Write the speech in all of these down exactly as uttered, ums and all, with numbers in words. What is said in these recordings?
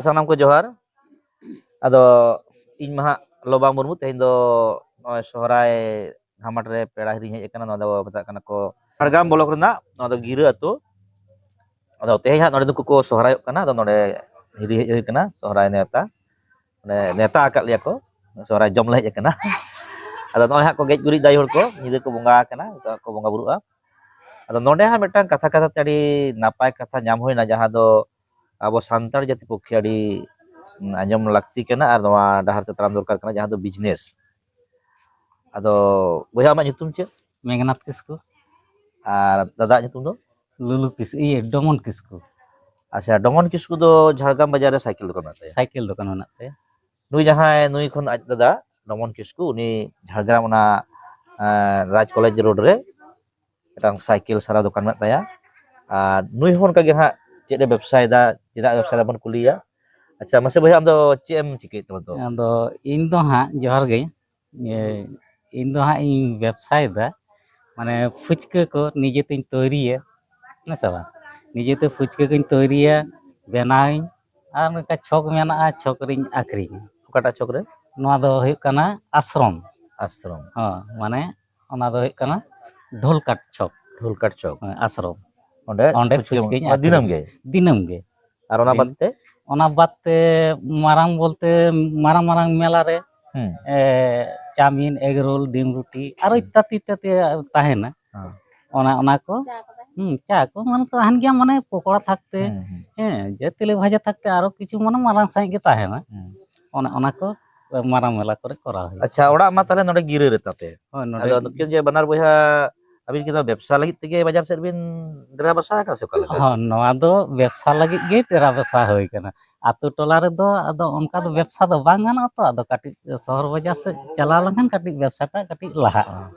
ᱥᱟᱱᱟᱢ ᱠᱚ ᱡᱚᱦᱟᱨ᱾ ᱟᱫᱚ ᱤᱧ ᱢᱟ ᱦᱟᱸᱜ ᱞᱚᱵᱟ ᱢᱩᱨᱢᱩ, ᱛᱮᱦᱮᱧ ᱫᱚ ᱱᱚᱜᱼᱚᱭ ᱥᱚᱦᱨᱟᱭ ᱜᱷᱟᱢᱟᱴ ᱨᱮ ᱯᱮᱲᱟ ᱦᱤᱨᱤᱧ ᱦᱮᱡ ᱟᱠᱟᱱᱟ᱾ ᱱᱚᱣᱟ ᱫᱚ ᱢᱮᱛᱟᱜ ᱠᱟᱱᱟ ᱠᱚ ᱡᱷᱟᱲᱜᱨᱟᱢ ᱵᱞᱚᱠ ᱨᱮᱱᱟᱜ, ᱱᱚᱣᱟ ᱫᱚ ᱜᱤᱨᱟᱹ ᱟᱹᱛᱩ᱾ ᱟᱫᱚ ᱛᱮᱦᱮᱧ ᱦᱟᱸᱜ ᱱᱚᱰᱮ ᱱᱩᱠᱩ ᱠᱚ ᱥᱚᱦᱨᱟᱭᱚᱜ ᱠᱟᱱᱟ, ᱟᱫᱚ ᱱᱚᱰᱮ ᱦᱤᱨᱤ ᱦᱮᱡ ᱦᱩᱭ ᱟᱠᱟᱱᱟ ᱥᱚᱦᱨᱟᱭ ᱱᱮᱣᱛᱟ, ᱢᱟᱱᱮ ᱱᱮᱣᱛᱟ ᱟᱠᱟᱫ ᱞᱮᱭᱟ ᱠᱚ, ᱥᱚᱦᱨᱟᱭ ᱡᱚᱢ ᱞᱮ ᱦᱮᱡ ᱟᱠᱟᱱᱟ᱾ ᱟᱫᱚ ᱱᱚᱜᱼᱚᱭ ᱦᱟᱸᱜ ᱠᱚ ᱜᱮᱡ ᱜᱩᱨᱤᱡ ᱫᱟ ᱟᱭᱳ ᱦᱚᱲ ᱠᱚ, ᱧᱤᱫᱟᱹ ᱠᱚ ᱵᱚᱸᱜᱟ ᱟᱠᱟᱱᱟ, ᱱᱤᱛᱚᱜ ᱠᱚ ᱵᱚᱸᱜᱟ ᱵᱩᱨᱩᱜᱼᱟ᱾ ᱟᱫᱚ ᱱᱚᱰᱮ ᱦᱟᱸᱜ ᱢᱤᱫᱴᱟᱝ ᱠᱟᱛᱷᱟ ᱠᱟᱛᱷᱟ ᱛᱮ ᱟᱹᱰᱤ ᱱᱟᱯᱟᱭ ᱠᱟᱛᱷᱟ ᱧᱟᱢ ᱦᱩᱭᱱᱟ, ᱡᱟᱦᱟᱸ ᱫᱚ ᱟᱵᱚ ᱥᱟᱱᱛᱟᱲ ᱡᱟᱹᱛᱤ ᱯᱚᱠᱠᱷᱮ ᱟᱹᱰᱤ, ᱩᱸ, ᱟᱸᱡᱚᱢ ᱞᱟᱹᱠᱛᱤ ᱠᱟᱱᱟ ᱟᱨ ᱱᱚᱣᱟ ᱰᱟᱦᱟᱨ ᱛᱮ ᱛᱟᱲᱟᱢ ᱫᱚᱨᱠᱟᱨ ᱠᱟᱱᱟ, ᱡᱟᱦᱟᱸ ᱫᱚ ᱵᱤᱡᱽᱱᱮᱥ᱾ ᱟᱫᱚ ᱵᱚᱭᱦᱟ, ᱟᱢᱟᱜ ᱧᱩᱛᱩᱢ ᱪᱮᱫ? ᱢᱮᱜᱷᱱᱟᱛᱷ ᱠᱤᱥᱠᱩ᱾ ᱟᱨ ᱫᱟᱫᱟᱣᱟᱜ ᱧᱩᱛᱩᱢ ᱫᱚ? ᱞᱩᱞᱩ ᱠᱤᱥ-, ᱤᱭᱟᱹ, ᱰᱚᱢᱚᱱ ᱠᱤᱥᱠᱩ᱾ ᱟᱪᱪᱷᱟ, ᱰᱚᱢᱚᱱ ᱠᱤᱥᱠᱩ ᱫᱚ ᱡᱷᱟᱲᱜᱨᱟᱢ ᱵᱟᱡᱟᱨ ᱨᱮ ᱥᱟᱭᱠᱮᱞ ᱫᱚᱠᱟᱱ ᱢᱮᱱᱟᱜ ᱛᱟᱭᱟ᱾ ᱥᱟᱭᱠᱮᱞ ᱫᱚᱠᱟᱱ ᱢᱮᱱᱟᱜ ᱛᱟᱭᱟ᱾ ᱱᱩᱭ ᱡᱟᱦᱟᱸᱭ, ᱱᱩᱭ ᱠᱷᱚᱱ ᱟᱡ ᱫᱟᱫᱟ ᱰᱚᱢᱚᱱ ᱠᱤᱥᱠᱩ, ᱩᱱᱤ ᱡᱷᱟᱲᱜᱨᱟᱢ ᱚᱱᱟ, ᱮᱸ, ᱨᱟᱡᱽ ᱠᱚᱞᱮᱡᱽ ᱨᱳᱰ ᱨᱮ ᱢᱤᱫᱴᱟᱝ ᱥᱟᱭᱠᱮᱞ ᱥᱟᱨᱟ ᱫᱚᱠᱟᱱ ᱢᱮᱱᱟᱜ ᱛᱟᱭᱟ᱾ ᱟᱨ ᱱᱩᱭ ᱦᱚᱸ ᱚᱱᱠᱟ ᱜᱮ ᱦᱟᱸᱜ ᱪᱮᱫ ᱮ ᱵᱮᱵᱽᱥᱟᱭᱮᱫᱟ, ᱪᱮᱫᱟᱜ ᱵᱮᱵᱽᱥᱟᱭᱮᱫᱟ ᱵᱚᱱ ᱠᱩᱞᱤᱭᱮᱭᱟ᱾ ᱟᱪᱪᱷᱟ, ᱢᱟᱥᱮ ᱵᱚᱭᱦᱟ, ᱟᱢ ᱫᱚ ᱪᱮᱫ ᱮᱢ ᱪᱤᱠᱟᱹᱭᱮᱫ ᱛᱟᱵᱚᱱ ᱛᱚ? ᱟᱫᱚ ᱤᱧ ᱫᱚ ᱦᱟᱸᱜ, ᱡᱚᱦᱟᱨ ᱜᱮ, ᱮ, ᱤᱧ ᱫᱚ ᱦᱟᱸᱜ ᱤᱧ ᱵᱮᱵᱽᱥᱟᱭᱮᱫᱟ, ᱢᱟᱱᱮ ᱯᱷᱩᱪᱠᱟᱹ ᱠᱚ ᱱᱤᱡᱮ ᱛᱤᱧ ᱛᱳᱭᱨᱤᱭᱟ, ᱦᱮᱸ ᱥᱮ ᱵᱟᱝ? ᱱᱤᱡᱮᱛᱮ ᱯᱷᱩᱪᱠᱟᱹ ᱠᱚᱧ ᱛᱳᱭᱨᱤᱭᱟ, ᱵᱮᱱᱟᱣᱤᱧ, ᱟᱨ ᱢᱤᱫᱴᱟᱝ ᱪᱷᱚᱠ ᱢᱮᱱᱟᱜᱼᱟ, ᱪᱷᱚᱠ ᱨᱤᱧ ᱟᱠᱷᱨᱤᱧᱟ᱾ ᱚᱠᱟᱴᱟᱜ ᱪᱷᱚᱠ ᱨᱮ? ᱱᱚᱣᱟ ᱫᱚ ᱦᱩᱭᱩᱜ ᱠᱟᱱᱟ ᱟᱥᱨᱚᱢ᱾ ᱟᱥᱨᱚᱢ᱾ ᱦᱚᱸ, ᱢᱟᱱᱮ ᱚᱱᱟ ᱫᱚ ᱦᱩᱭᱩᱜ ᱠᱟᱱᱟ ᱰᱷᱳᱞᱠᱟᱴ ᱪᱷᱚᱠ᱾ ᱰᱷᱳᱞᱠᱟᱴ ᱪᱷᱚᱠ᱾ ᱦᱮᱸ, ᱟᱥᱨᱚᱢ᱾ ᱚᱸᱰᱮ ᱚᱸᱰᱮ ᱯᱷᱩᱪᱠᱟᱹ ᱯᱷᱩᱪᱠᱟᱹᱧ ᱚᱱᱟ ᱫᱤᱱᱟᱹᱢ ᱟᱠᱷᱨᱤᱧᱟ᱾ ᱜᱮ? ᱫᱤᱱᱟᱹᱢ ᱜᱮ᱾ ᱟᱨ ᱚᱱᱟ ᱫᱤᱱ-, ᱵᱟᱫ ᱛᱮ? ᱚᱱᱟ ᱵᱟᱫ ᱛᱮ ᱢᱟᱨᱟᱝ ᱵᱚᱞᱛᱮ ᱢᱟᱨᱟᱝ ᱢᱟᱨᱟᱝ ᱢᱮᱞᱟ ᱨᱮ, ᱦᱩᱸ᱾ ᱮ, ᱪᱟᱣᱢᱤᱱ, ᱮᱜᱽ ᱨᱳᱞ, ᱰᱤᱢ ᱨᱩᱴᱤ, ᱟᱨᱚ ᱦᱩᱸ᱾ ᱤᱛᱛᱟᱫᱤ ᱤᱛᱛᱟᱫᱤ ᱛᱟᱦᱮᱱᱟ᱾ ᱦᱮᱸ᱾ ᱚᱱᱟ, ᱚᱱᱟ ᱠᱚ, ᱦᱩᱸ, ᱪᱟ ᱠᱚ ᱢᱟᱱᱮ ᱛᱟᱦᱮᱱ ᱜᱮᱭᱟ, ᱢᱟᱱᱮ ᱯᱚᱠᱚᱲᱟ ᱛᱷᱟᱠᱛᱮ, ᱦᱩᱸ, ᱦᱩᱸ᱾ ᱦᱮᱸ, ᱡᱮ ᱛᱮᱞᱮ ᱵᱷᱟᱡᱟ ᱛᱷᱟᱠᱛᱮ ᱟᱨᱚ ᱠᱤᱪᱷᱩ ᱢᱟᱱᱮ ᱢᱟᱨᱟᱝ ᱥᱟᱺᱦᱤᱡ ᱜᱮ ᱛᱟᱦᱮᱱᱟ᱾ ᱦᱩᱸ᱾ ᱚᱱᱟ, ᱚᱱᱟ ᱠᱚ ᱢᱟᱨᱟᱝ ᱢᱮᱞᱟ ᱠᱚᱨᱮ ᱠᱚᱨᱟᱣ ᱦᱩᱭᱩᱜᱼᱟ᱾ ᱟᱪᱪᱷᱟ, ᱚᱲᱟᱜ ᱢᱟ ᱛᱟᱦᱞᱮ ᱱᱚᱰᱮ ᱜᱤᱨᱟᱹ ᱨᱮ ᱛᱟᱯᱮ? ᱦᱳᱭ, ᱱᱚᱰᱮ᱾ ᱟᱫᱚ ᱱᱩᱠᱤᱱ ᱡᱮ ᱵᱟᱱᱟᱨ ᱵᱚᱭᱦᱟ, ᱟᱹᱵᱤᱱ ᱠᱤᱱ ᱫᱚ ᱵᱮᱵᱽᱥᱟ ᱞᱟᱹᱜᱤᱫ ᱛᱮᱜᱮ ᱵᱟᱡᱟᱨ ᱥᱮᱫ ᱵᱤᱱ ᱰᱮᱨᱟ ᱵᱟᱥᱟ ᱟᱠᱟᱱᱟ ᱥᱮ ᱚᱠᱟ ᱞᱮᱠᱟ? ᱦᱚᱸ, ᱱᱚᱣᱟ ᱫᱚ ᱵᱮᱵᱽᱥᱟ ᱞᱟᱹᱜᱤᱫ ᱜᱮ ᱰᱮᱨᱟ ᱵᱟᱥᱟ ᱦᱩᱭ ᱠᱟᱱᱟ᱾ ᱟᱛᱳ ᱴᱚᱞᱟ ᱨᱮᱫᱚ ᱟᱫᱚ ᱚᱱᱠᱟ ᱫᱚ ᱵᱮᱵᱽᱥᱟ ᱫᱚ ᱵᱟᱝ ᱜᱟᱱᱚᱜᱼᱟ ᱛᱚ, ᱟᱫᱚ ᱠᱟᱹᱴᱤᱡ ᱥᱚᱦᱚᱨ ᱵᱟᱡᱟᱨ ᱥᱮᱫ ᱪᱟᱞᱟᱣ ᱞᱮᱱᱠᱷᱟᱱ ᱠᱟᱹᱴᱤᱡ ᱵᱮᱵᱽᱥᱟᱴᱟᱜ ᱠᱟᱹᱴᱤᱡ ᱞᱟᱦᱟᱜᱼᱟ᱾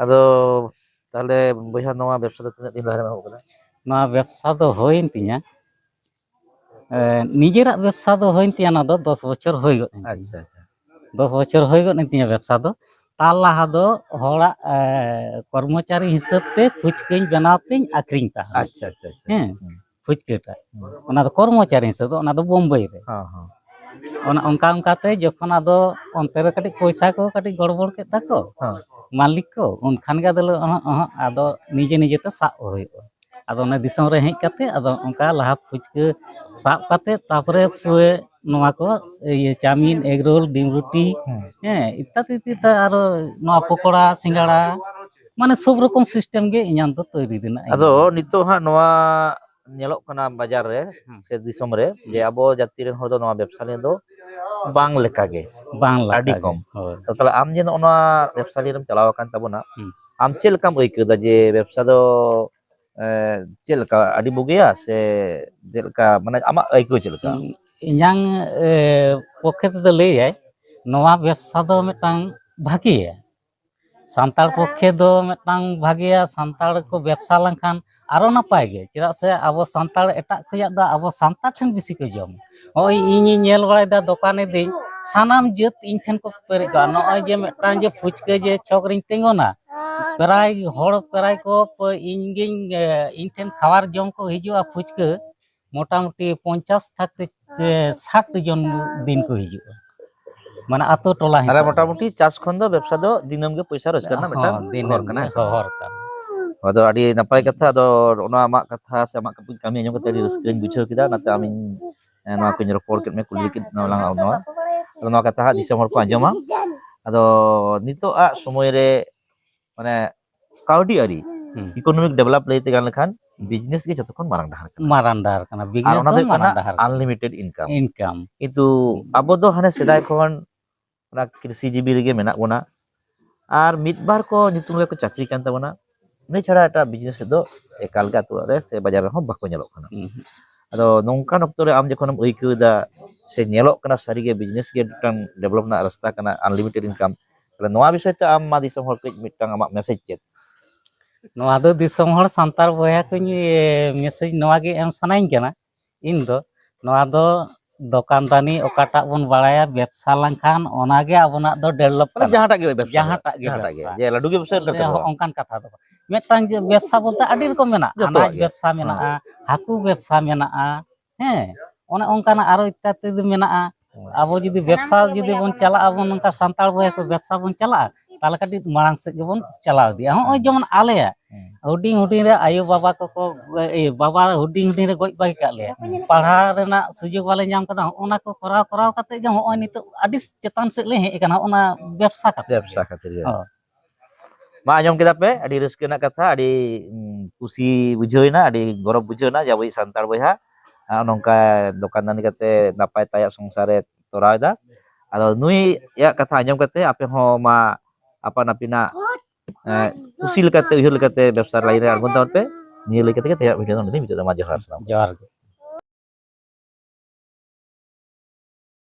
ᱟᱫᱚ ᱛᱟᱦᱞᱮ ᱵᱚᱭᱦᱟ, ᱱᱚᱣᱟ ᱵᱮᱵᱽᱥᱟ ᱫᱚ ᱛᱤᱱᱟᱹᱜ ᱫᱤᱱ ᱞᱟᱦᱟ ᱨᱮᱢ ᱮᱦᱚᱵ ᱠᱟᱫᱟ? ᱱᱚᱣᱟ ᱵᱮᱵᱽᱥᱟ ᱫᱚ ᱦᱩᱭᱮᱱ ᱛᱤᱧᱟ, ᱮ, ᱱᱤᱡᱮᱨᱟᱜ ᱵᱮᱵᱽᱥᱟ ᱫᱚ ᱦᱩᱭᱮᱱ ᱛᱤᱧᱟ, ᱱᱚᱣᱟ ᱫᱚ ᱫᱚᱥ ᱵᱚᱪᱷᱚᱨ ᱦᱩᱭ ᱜᱚᱫ ᱮᱱ ᱛᱤᱧᱟ᱾ ᱟᱪᱪᱷᱟ, ᱟᱪᱪᱷᱟ᱾ ᱫᱚᱥ ᱵᱚᱪᱷᱚᱨ ᱦᱩᱭ ᱜᱚᱫ ᱮᱱ ᱛᱤᱧᱟ ᱵᱮᱵᱽᱥᱟ ᱫᱚ᱾ ᱛᱟᱨ ᱞᱟᱦᱟ ᱫᱚ ᱦᱚᱲᱟᱜ, ᱮ, ᱠᱚᱨᱢᱚᱪᱟᱨᱤ ᱦᱤᱥᱟᱹᱵ ᱛᱮ ᱯᱷᱩᱪᱠᱟᱹᱧ ᱵᱮᱱᱟᱣ ᱛᱤᱧ ᱟᱠᱷᱨᱤᱧ ᱛᱟᱦᱮᱸᱫ᱾ ᱟᱪᱪᱷᱟ, ᱟᱪᱪᱷᱟ, ᱟᱪᱪᱷᱟ᱾ ᱦᱮᱸ᱾ ᱦᱩᱸ᱾ ᱯᱷᱩᱪᱠᱟᱹᱴᱟᱜ᱾ ᱚᱱᱟ ᱫᱚ ᱠᱚᱨᱢᱚᱪᱟᱨᱤ ᱦᱤᱥᱟᱹᱵ ᱫᱚ, ᱚᱱᱟ ᱫᱚ ᱵᱳᱢᱵᱟᱭ ᱨᱮ᱾ ᱦᱮᱸ, ᱦᱮᱸ᱾ ᱚᱱᱟ ᱚᱱᱠᱟ ᱚᱱᱠᱟᱛᱮ ᱡᱚᱠᱷᱚᱱ ᱟᱫᱚ ᱚᱱᱛᱮ ᱨᱮ ᱠᱟᱹᱴᱤᱡ ᱯᱚᱭᱥᱟ ᱠᱚ ᱠᱟᱹᱴᱤᱡ ᱜᱚᱲᱵᱚᱲ ᱠᱮᱫ ᱛᱟᱠᱚ, ᱦᱮᱸ᱾ ᱢᱟᱹᱞᱤᱠ ᱠᱚ, ᱩᱱᱠᱷᱟᱱ ᱜᱮ ᱟᱫᱚ ᱞᱮ, ᱚᱦᱚᱸᱜ, ᱚᱦᱚᱸᱜ, ᱟᱫᱚ ᱱᱤᱡᱮ ᱱᱤᱡᱮ ᱛᱮ ᱥᱟᱵ ᱦᱩᱭᱩᱜᱼᱟ᱾ ᱟᱫᱚ ᱚᱱᱟ ᱫᱤᱥᱚᱢ ᱨᱮ ᱦᱮᱡ ᱠᱟᱛᱮ ᱟᱫᱚ ᱚᱱᱠᱟ ᱞᱟᱦᱟ ᱯᱷᱩᱪᱠᱟᱹ ᱥᱟᱵ ᱠᱟᱛᱮ, ᱛᱟᱯᱚᱨᱮ ᱯᱩᱨᱟᱹ ᱱᱚᱣᱟ ᱠᱚ, ᱤᱭᱟᱹ, ᱪᱟᱣᱢᱤᱱ, ᱮᱜᱽ ᱨᱳᱞ, ᱰᱤᱢ ᱨᱩᱴᱤ, ᱦᱮᱸ᱾ ᱦᱮᱸ, ᱤᱛᱛᱟᱫᱤ ᱤᱛᱛᱟᱫᱤ, ᱟᱨᱚ ᱱᱚᱣᱟ ᱯᱚᱠᱚᱲᱟ, ᱥᱤᱸᱜᱟᱲᱟ, ᱢᱟᱱᱮ ᱥᱚᱵ ᱨᱚᱠᱚᱢ ᱥᱤᱥᱴᱮᱢ ᱜᱮ ᱤᱧᱟᱹᱜ ᱫᱚ ᱛᱳᱭᱨᱤ ᱨᱮᱱᱟᱜ ᱟᱫᱚ ᱤᱧ ᱱᱤᱛᱚᱜ ᱦᱟᱸᱜ ᱱᱚᱣᱟ ᱧᱮᱞᱚᱜ ᱠᱟᱱᱟ ᱵᱟᱡᱟᱨ ᱨᱮ ᱦᱮᱸ᱾ ᱥᱮ ᱫᱤᱥᱚᱢ ᱨᱮ, ᱡᱮ ᱦᱮᱸ᱾ ᱟᱵᱚ ᱡᱟᱹᱛᱤ ᱨᱮᱱ ᱦᱚᱲ ᱫᱚ ᱱᱚᱣᱟ ᱵᱮᱵᱽᱥᱟ ᱱᱤᱭᱮ ᱫᱚ ᱵᱟᱝ ᱞᱮᱠᱟᱜᱮ, ᱵᱟᱝ ᱟᱹᱰᱤ ᱞᱮᱠᱟᱜᱮ, ᱠᱚᱢ᱾ ᱦᱳᱭ᱾ ᱛᱚ ᱛᱟᱦᱞᱮ ᱟᱢ ᱡᱮ ᱱᱚᱜᱼᱚ ᱱᱚᱣᱟ ᱵᱮᱵᱽᱥᱟ ᱱᱤᱭᱮ ᱨᱮᱢ ᱪᱟᱞᱟᱣ ᱟᱠᱟᱱ ᱛᱟᱵᱚᱱᱟ, ᱦᱮᱸ᱾ ᱟᱢ ᱪᱮᱫ ᱞᱮᱠᱟᱢ ᱟᱹᱭᱠᱟᱹᱣ ᱮᱫᱟ ᱡᱮ ᱵᱮᱵᱽᱥᱟ ᱫᱚ, ᱮ, ᱪᱮᱫ ᱞᱮᱠᱟ, ᱟᱹᱰᱤ ᱵᱩᱜᱤᱭᱟ ᱥᱮ ᱪᱮᱫ ᱞᱮᱠᱟ, ᱢᱟᱱᱮ ᱟᱢᱟᱜ ᱟᱹᱭᱠᱟᱹᱣ ᱪᱮᱫ ᱞᱮᱠᱟ? ᱤᱧᱟᱝ, ᱮ, ᱯᱚᱠᱠᱷᱮ ᱛᱮᱫᱚ ᱞᱟᱹᱭᱟᱭ, ᱱᱚᱣᱟ ᱵᱮᱵᱽᱥᱟ ᱫᱚ ᱢᱤᱫᱴᱟᱝ ᱵᱷᱟᱹᱜᱤᱭᱟ᱾ ᱥᱟᱱᱛᱟᱲ ᱯᱚᱠᱠᱷᱮ ᱫᱚ ᱢᱤᱫᱴᱟᱝ ᱵᱷᱟᱜᱮᱭᱟ, ᱥᱟᱱᱛᱟᱲ ᱠᱚ ᱵᱮᱵᱽᱥᱟ ᱞᱮᱱᱠᱷᱟᱱ ᱟᱨᱚ ᱱᱟᱯᱟᱭ ᱜᱮ, ᱪᱮᱫᱟᱜ ᱥᱮ ᱟᱵᱚ ᱥᱟᱱᱛᱟᱲ ᱮᱴᱟᱜ ᱠᱷᱚᱭᱟᱜ ᱫᱚ ᱟᱵᱚ ᱥᱟᱱᱛᱟᱲ ᱴᱷᱮᱱ ᱵᱮᱥᱤ ᱠᱚ ᱡᱚᱢᱟ᱾ ᱱᱚᱜᱼᱚᱭ ᱤᱧᱤᱧ ᱧᱮᱞ ᱵᱟᱲᱟᱭᱮᱫᱟ, ᱫᱚᱠᱟᱱ ᱤᱫᱤᱧ, ᱥᱟᱱᱟᱢ ᱡᱟᱹᱛ ᱤᱧ ᱴᱷᱮᱱ ᱠᱚ ᱯᱮᱨᱮᱡ ᱠᱚᱜᱼᱟ᱾ ᱱᱚᱜᱼᱚᱭ ᱡᱮ ᱢᱤᱫᱴᱟᱝ ᱡᱮ ᱯᱷᱩᱪᱠᱟᱹ ᱡᱮ ᱪᱷᱚᱠ ᱨᱤᱧ ᱛᱤᱸᱜᱩᱱᱟ, ᱯᱨᱟᱭ ᱦᱚᱲ ᱯᱨᱟᱭ ᱠᱚ ᱯ-, ᱤᱧ ᱜᱤᱧ, ᱮ, ᱤᱧ ᱴᱷᱮᱱ ᱠᱷᱟᱵᱟᱨ ᱡᱚᱢ ᱠᱚ ᱦᱤᱡᱩᱜᱼᱟ ᱯᱷᱩᱪᱠᱟᱹ, ᱢᱚᱴᱟᱢᱩᱴᱤ ᱯᱚᱧᱪᱟᱥ ᱛᱷᱟᱠ ᱛᱮ ᱥᱟᱴ ᱡᱚᱱ ᱫᱤᱱ ᱠᱚ ᱦᱤᱡᱩᱜᱼᱟ, ᱢᱟᱱᱮ ᱟᱛᱳ ᱴᱚᱞᱟ ᱛᱟᱦᱞᱮ ᱦᱤᱥᱟᱹᱵ᱾ ᱢᱚᱴᱟᱢᱩᱴᱤ ᱪᱟᱥ ᱠᱷᱚᱱ ᱫᱚ ᱵᱮᱵᱽᱥᱟ ᱫᱚ ᱫᱤᱱᱟᱹᱢ ᱜᱮ ᱯᱚᱭᱥᱟ ᱨᱳᱡᱽᱜᱟᱨ ᱨᱮᱱᱟᱜ ᱦᱚᱸ, ᱢᱤᱫᱴᱟᱝ ᱫᱤᱱᱟᱹᱢ ᱦᱚᱨ ᱠᱟᱱᱟ, ᱜᱮ ᱦᱮᱸ ᱥᱮ? ᱦᱚᱨ ᱠᱟᱱᱟ᱾ ᱟᱫᱚ ᱟᱹᱰᱤ ᱱᱟᱯᱟᱭ ᱠᱟᱛᱷᱟ᱾ ᱟᱫᱚ ᱚᱱᱟ ᱟᱢᱟᱜ ᱠᱟᱛᱷᱟ ᱥᱮ ᱟᱢᱟᱜ ᱠᱟᱹᱢᱤ ᱟᱸᱡᱚᱢ ᱠᱟᱛᱮ ᱟᱹᱰᱤ ᱨᱟᱹᱥᱠᱟᱹᱧ ᱵᱩᱡᱷᱟᱹᱣ ᱠᱮᱫᱟ, ᱚᱱᱟᱛᱮ ᱟᱢᱤᱧ, ᱮ, ᱱᱚᱣᱟ ᱠᱚᱧ ᱨᱚᱯᱚᱲ ᱠᱮᱫ ᱢᱮ, ᱠᱩᱞᱤ ᱠᱮᱫ ᱢᱮ ᱟᱞᱟᱝ ᱱᱚᱣᱟ᱾ ᱟᱫᱚ ᱱᱚᱣᱟ ᱠᱟᱛᱷᱟ ᱦᱟᱸᱜ ᱫᱤᱥᱚᱢ ᱦᱚᱲ ᱠᱚ ᱟᱸᱡᱚᱢᱟ᱾ ᱟᱫᱚ ᱱᱤᱛᱚᱜ ᱟᱜ ᱥᱚᱢᱚᱭ ᱨᱮ ᱢᱟᱱᱮ ᱠᱟᱹᱣᱰᱤ ᱟᱹᱨᱤ, ᱦᱩᱸ᱾ Economic develop ᱞᱟᱹᱭᱛᱮ ᱜᱟᱱ ᱞᱮᱠᱷᱟᱱ business ᱜᱮ ᱡᱚᱛᱚ ᱠᱷᱚᱱ ᱢᱟᱨᱟᱝ ᱰᱟᱦᱟᱨ ᱠᱟᱱᱟ᱾ ᱢᱟᱨᱟᱝ ᱰᱟᱦᱟᱨ ᱠᱟᱱᱟ, ᱟᱨ business ᱚᱱᱟ ᱫᱚ ᱫᱚ ᱦᱩᱭᱩᱜ ᱠᱟᱱᱟ ᱢᱟᱨᱟᱝ ᱰᱟᱦᱟᱨ ᱠᱟᱱᱟ᱾ Unlimited income᱾ Income᱾ ᱠᱤᱱᱛᱩ ᱟᱵᱚ ᱫᱚ ᱦᱟᱱᱮ ᱥᱮᱫᱟᱭ ᱠᱷᱚᱱ ᱚᱱᱟ ᱠᱨᱤᱥᱤ ᱡᱤᱵᱤ ᱨᱮᱜᱮ ᱢᱮᱱᱟᱜ ᱵᱚᱱᱟ, ᱟᱨ ᱢᱤᱫ ᱵᱟᱨ ᱠᱚ ᱧᱩᱛᱩᱢ ᱨᱮᱠᱚ ᱪᱟᱹᱠᱨᱤ ᱠᱟᱱ ᱛᱟᱵᱚᱱᱟ, ᱤᱱᱟᱹ ᱪᱷᱟᱲᱟ ᱮᱴᱟᱜ business ᱫᱚ ᱮᱠᱟᱞ ᱜᱮ ᱟᱹᱛᱩ ᱚᱲᱟᱜ ᱨᱮ ᱥᱮ ᱵᱟᱡᱟᱨ ᱨᱮᱦᱚᱸ ᱵᱟᱠᱚ ᱧᱮᱞᱚᱜ ᱠᱟᱱᱟ᱾ ᱦᱩᱸ᱾ ᱟᱫᱚ ᱱᱚᱝᱠᱟᱱ ᱚᱠᱛᱚ ᱨᱮ ᱟᱢ ᱡᱚᱠᱷᱚᱱᱮᱢ ᱟᱹᱭᱠᱟᱹᱣ ᱮᱫᱟ ᱥᱮ ᱧᱮᱞᱚᱜ ᱠᱟᱱᱟ ᱥᱟᱹᱨᱤᱜᱮ business ᱜᱮ ᱢᱤᱫᱴᱟᱝ develop ᱨᱮᱱᱟᱜ ᱨᱟᱥᱛᱟ ᱠᱟᱱᱟ, unlimited income, ᱛᱟᱦᱞᱮ ᱱᱚᱣᱟ ᱵᱤᱥᱚᱭ ᱛᱮ ᱟᱢ ᱢᱟ ᱫᱤᱥᱚᱢ ᱦᱚᱲ ᱠᱟᱹᱡ ᱢᱤᱫᱴᱟᱝ ᱟᱢᱟᱜ message ᱪᱮᱫ? ᱱᱚᱣᱟ ᱫᱚ ᱫᱤᱥᱚᱢ ᱦᱚᱲ ᱥᱟᱱᱛᱟᱲ ᱵᱚᱭᱦᱟ ᱠᱚᱧ, ᱮ, message ᱱᱚᱣᱟ ᱜᱮ ᱮᱢ ᱥᱟᱱᱟᱧ ᱠᱟᱱᱟ ᱤᱧ ᱫᱚ, ᱱᱚᱣᱟ ᱫᱚ ᱫᱚᱠᱟᱱ ᱫᱟᱹᱱᱤ ᱚᱠᱟᱴᱟᱜ ᱵᱚᱱ ᱵᱟᱲᱟᱭᱟ, ᱵᱮᱵᱽᱥᱟ ᱞᱮᱱᱠᱷᱟᱱ ᱚᱱᱟᱜᱮ ᱟᱵᱚᱱᱟᱜ ᱫᱚ ᱰᱮᱵᱷᱞᱚᱯ ᱠᱟᱱᱟ᱾ ᱡᱟᱦᱟᱸᱴᱟᱜ ᱜᱮ ᱵᱮᱵᱽᱥᱟ, ᱡᱟᱦᱟᱸᱴᱟᱜ ᱜᱮ ᱡᱟᱦᱟᱸᱴᱟᱜ ᱜᱮ᱾ ᱵᱮᱵᱽᱥᱟ᱾ ᱡᱮ ᱞᱟᱹᱰᱩ ᱜᱮ ᱵᱮᱵᱽᱥᱟ, ᱚᱱᱠᱟᱱ ᱠᱟᱛᱷᱟ ᱫᱚ ᱵᱟᱝ᱾ ᱢᱤᱫᱴᱟᱝ ᱡᱮ ᱵᱮᱵᱽᱥᱟ ᱵᱚᱞᱛᱮ ᱟᱹᱰᱤ ᱨᱚᱠᱚᱢ ᱢᱮᱱᱟᱜᱼᱟ᱾ ᱡᱚᱛᱚᱣᱟᱜ ᱟᱱᱟᱡᱽ ᱜᱮ᱾ ᱵᱮᱵᱽᱥᱟ ᱢᱮᱱᱟᱜᱼᱟ, ᱦᱟᱹᱠᱩ ᱵᱮᱵᱽᱥᱟ ᱢᱮᱱᱟᱜᱼᱟ, ᱦᱮᱸ, ᱚᱱᱮ ᱚᱱᱠᱟᱱᱟᱜ ᱟᱨᱚ ᱤᱛᱛᱟᱫᱤ ᱢᱮᱱᱟᱜᱼᱟ᱾ ᱦᱮᱸ᱾ ᱟᱵᱚ ᱡᱩᱫᱤ ᱵᱮᱵᱽᱥᱟ ᱡᱩᱫᱤ ᱵᱚᱱ ᱪᱟᱞᱟᱜ ᱟᱵᱚᱱ, ᱱᱚᱝᱠᱟ ᱥᱟᱱᱛᱟᱲ ᱵᱚᱭᱦᱟ ᱠᱚ ᱵᱮᱵᱽᱥᱟ ᱵᱚᱱ ᱪᱟᱞᱟᱜᱼᱟ, ᱛᱟᱦᱚᱞᱮ ᱠᱟᱹᱴᱤᱡ ᱢᱟᱲᱟᱝ ᱥᱮᱫ ᱜᱮᱵᱚᱱ ᱪᱟᱞᱟᱣ ᱤᱫᱤᱜᱼᱟ᱾ ᱦᱚᱸᱜᱼᱚᱭ ᱦᱮᱸ᱾ ᱡᱮᱢᱚᱱ ᱟᱞᱮᱭᱟᱜ ᱦᱮᱸ᱾ ᱦᱩᱰᱤᱧ ᱦᱩᱰᱤᱧ ᱨᱮ ᱟᱭᱳ ᱵᱟᱵᱟ ᱠᱚᱠᱚ, ᱮ, ᱵᱟᱵᱟ ᱦᱩᱰᱤᱧ ᱦᱩᱰᱤᱧ ᱨᱮ ᱜᱚᱡ ᱵᱟᱹᱜᱤ ᱠᱟᱜ ᱞᱮᱭᱟ, ᱯᱟᱲᱦᱟᱣ ᱨᱮᱱᱟᱜ ᱥᱩᱡᱳᱜᱽ ᱵᱟᱞᱮ ᱧᱟᱢ ᱠᱟᱫᱟ᱾ ᱦᱚᱸᱜᱼᱚ ᱱᱟ ᱠᱚ ᱠᱚᱨᱟᱣ ᱠᱚᱨᱟᱣ ᱠᱟᱛᱮ ᱜᱮ ᱦᱚᱸᱜᱼᱚᱭ ᱱᱤᱛᱚᱜ ᱟᱹᱰᱤ ᱪᱮᱛᱟᱱ ᱥᱮᱫ ᱞᱮ ᱦᱮᱡ ᱟᱠᱟᱱᱟ, ᱦᱚᱸᱜᱼᱚ ᱱᱟ ᱵᱮᱵᱽᱥᱟ ᱠᱟᱛᱮ ᱵᱮᱵᱽᱥᱟ ᱜᱮ᱾ ᱠᱷᱟᱹᱛᱤᱨ ᱜᱮ᱾ ᱦᱳᱭ᱾ ᱢᱟ, ᱟᱸᱡᱚᱢ ᱠᱮᱫᱟ ᱯᱮ, ᱟᱹᱰᱤ ᱨᱟᱹᱥᱠᱟᱹ ᱨᱮᱱᱟᱜ ᱠᱟᱛᱷᱟ, ᱟᱹᱰᱤ, ᱩᱸ, ᱠᱩᱥᱤ ᱵᱩᱡᱷᱟᱹᱣ ᱮᱱᱟ, ᱟᱹᱰᱤ ᱜᱚᱨᱚᱵᱽ ᱵᱩᱡᱷᱟᱹᱣ ᱮᱱᱟ ᱡᱮ ᱟᱵᱚᱭᱤᱡ ᱥᱟᱱᱛᱟᱲ ᱵᱚᱭᱦᱟ, ᱟᱨ ᱱᱚᱝᱠᱟ ᱫᱚᱠᱟᱱ ᱫᱟᱹᱱᱤ ᱠᱟᱛᱮ ᱱᱟᱯᱟᱭ ᱛᱮ ᱟᱭᱟᱜ ᱥᱚᱝᱥᱟᱨ ᱮ ᱛᱚᱨᱟᱣ ᱮᱫᱟ᱾ ᱟᱫᱚ ᱱᱩᱭᱟᱜ ᱠᱟᱛᱷᱟ ᱟᱸᱡᱚᱢ ᱠᱟᱛᱮ ᱟᱯᱮ ᱦᱚᱸ ᱢᱟ ᱟᱯᱟᱱ ᱟᱹᱯᱤᱱᱟᱜ, ᱮ, ᱠᱩᱥᱤ ᱞᱮᱠᱟᱛᱮ, ᱩᱭᱦᱟᱹᱨ ᱞᱮᱠᱟᱛᱮ ᱵᱮᱵᱽᱥᱟ ᱞᱟᱭᱤᱱ ᱨᱮ ᱟᱬᱜᱚᱱ ᱛᱟᱵᱚᱱ ᱯᱮ᱾ ᱱᱤᱭᱟᱹ ᱞᱟᱹᱭ ᱠᱟᱛᱮ ᱜᱮ ᱛᱮᱦᱮᱧᱟᱜ ᱵᱷᱤᱰᱤᱭᱳ ᱫᱚ ᱱᱚᱸᱰᱮ ᱜᱤᱧ ᱢᱩᱪᱟᱹᱫ ᱫᱟ᱾ ᱢᱟ, ᱡᱚᱦᱟᱨ ᱥᱟᱱᱟᱢ᱾ ᱡᱚᱦᱟᱨ ᱜᱮ᱾